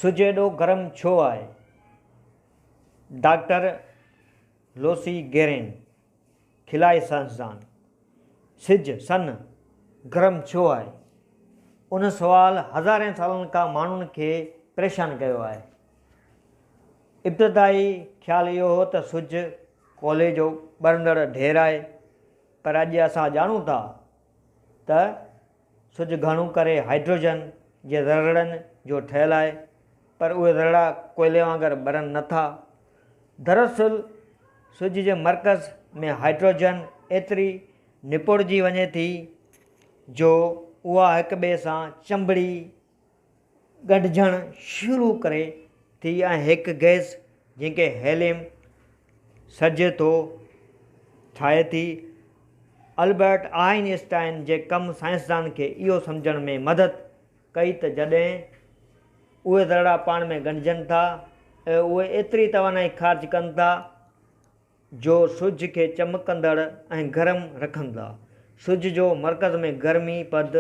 سج ايڏو گرم ڇو آهي؟ ڊاڪٽر لوسي گيرين، خلائي سائنسدان، سج، Sun، گرم ڇو آهي؟ ان سوال هزارين سالن کان ماڻهن کي پريشان ڪيو آهي. ابتدائي خيال اهو هو ته سج ڪولي جو ٻرندڙ ڍير آهي، پر اڄ اسان ڄاڻون ٿا ته سج گهڻو ڪري هائيڊروجن جي ذرڙن جو ٺهيل آهي، پر اهي ذرڙا ڪوئلي وانگر ٻرن نه ٿا. دراصل سج جي مرڪز ۾ هائيڊروجن ايتري نپوڙجي وڃي ٿي جو اها هڪ ٻئي سان چنبڙي ڳنڍجڻ شروع ڪري ٿي ۽ هڪ گئس جنهن کي هيليم سڏجي ٿو ٺاهي ٿي. البرٽ آئن اسٽائن جي ڪم سائنسدانن کي اهو سمجهڻ ۾ مدد ڪئي ته جڏهن اهي ذرڙا پاڻ ۾ ڳنڍجن ٿا ۽ اهي ايتري توانائي خارج ڪن ٿا جو سج کي چمڪندڙ ۽ گرم رکن ٿا. سج جو مرڪز ۾ گرمي پد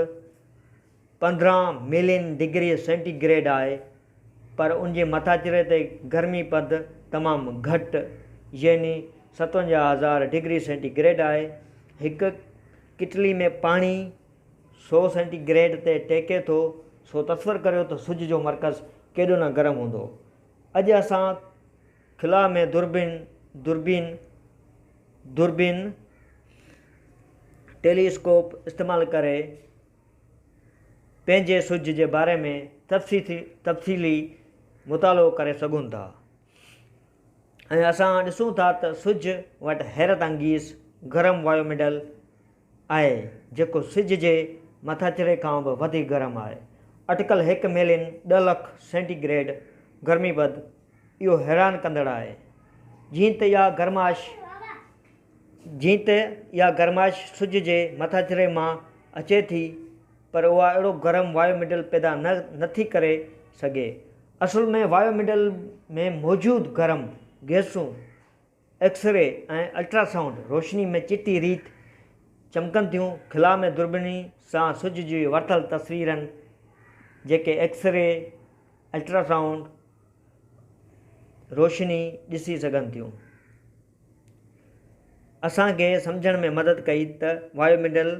15 ملين ڊگري سينٽي گريڊ آهي پر ان جي مٿاڇري تي گرمي پد تمام گهٽ يعني 57 هزار ڊگري سينٽي گريڊ آهي. هڪ ڪٽلي ۾ پاڻي سو سينٽي گريڊ تي ٽهڪي ٿو سو تصور ڪريو ته سج جو مرڪز ڪيڏو نه گرم هوندو. اڄ اسان خلا ۾ دوربين، دوربين، دوربين، ٽيلي اسڪوپ استعمال ڪري پنهنجي سج جي باري ۾ تفصيلي مطالعو ڪري سگهون ٿا ۽ اسان ڏسون ٿا ته سج وٽ حيرت انگيز گرم وايومنڊل آهي جيڪو سج جي مٿاڇري کان به وڌيڪ گرم آهي اٽڪل هڪ ملين 10 لک سينٽي گريڊ گرمي پد اهو حيران ڪندڙ آهي. جيئن ته اها گرمائش جيئن ته اها گرمائش سج جي مٿاڇري مان اچي ٿي پر اها اهڙو گرم وايومنڊل پيدا نه نٿي ڪري سگهي. اصل ۾ وايومنڊل ۾ موجود گرم گئسون ايڪسري ۽ الٽراسائونڊ روشني ۾ چٽي ريت چمڪن ٿيون. خلا ۾ دوربيني سان سج جي ورتل تصويرن جيڪي ايڪسري، الٽراسائونڊ روشني ڏسي سگهن ٿيون. اسان کي سمجهڻ ۾ مدد ڪئي ته وايومنڊل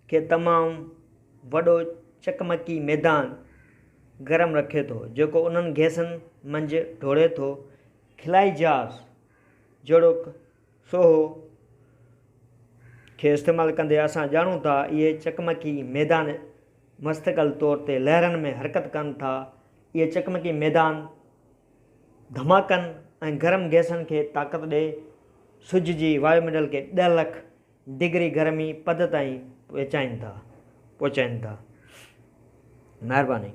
کي تمام وڏو چقمقي ميدان گرم رکي ٿو جيڪو انهن گئسن منجهه ڊوڙي ٿو. خلائي جهاز جهڙوڪ سوهو کي استعمال ڪندي اسان ڄاڻون ٿا اهي چقمقي ميدان مستقل طور تي لهرن ۾ حرڪت ڪن ٿا. اهي چقمقي ميدان ڌماڪن ۽ گرم گئسن کي طاقت ڏئي سج جي وايومنڊل کي 10 لک ڊگري گرمي پد تائين پهچائين ٿا پهچائين ٿا. مهرباني.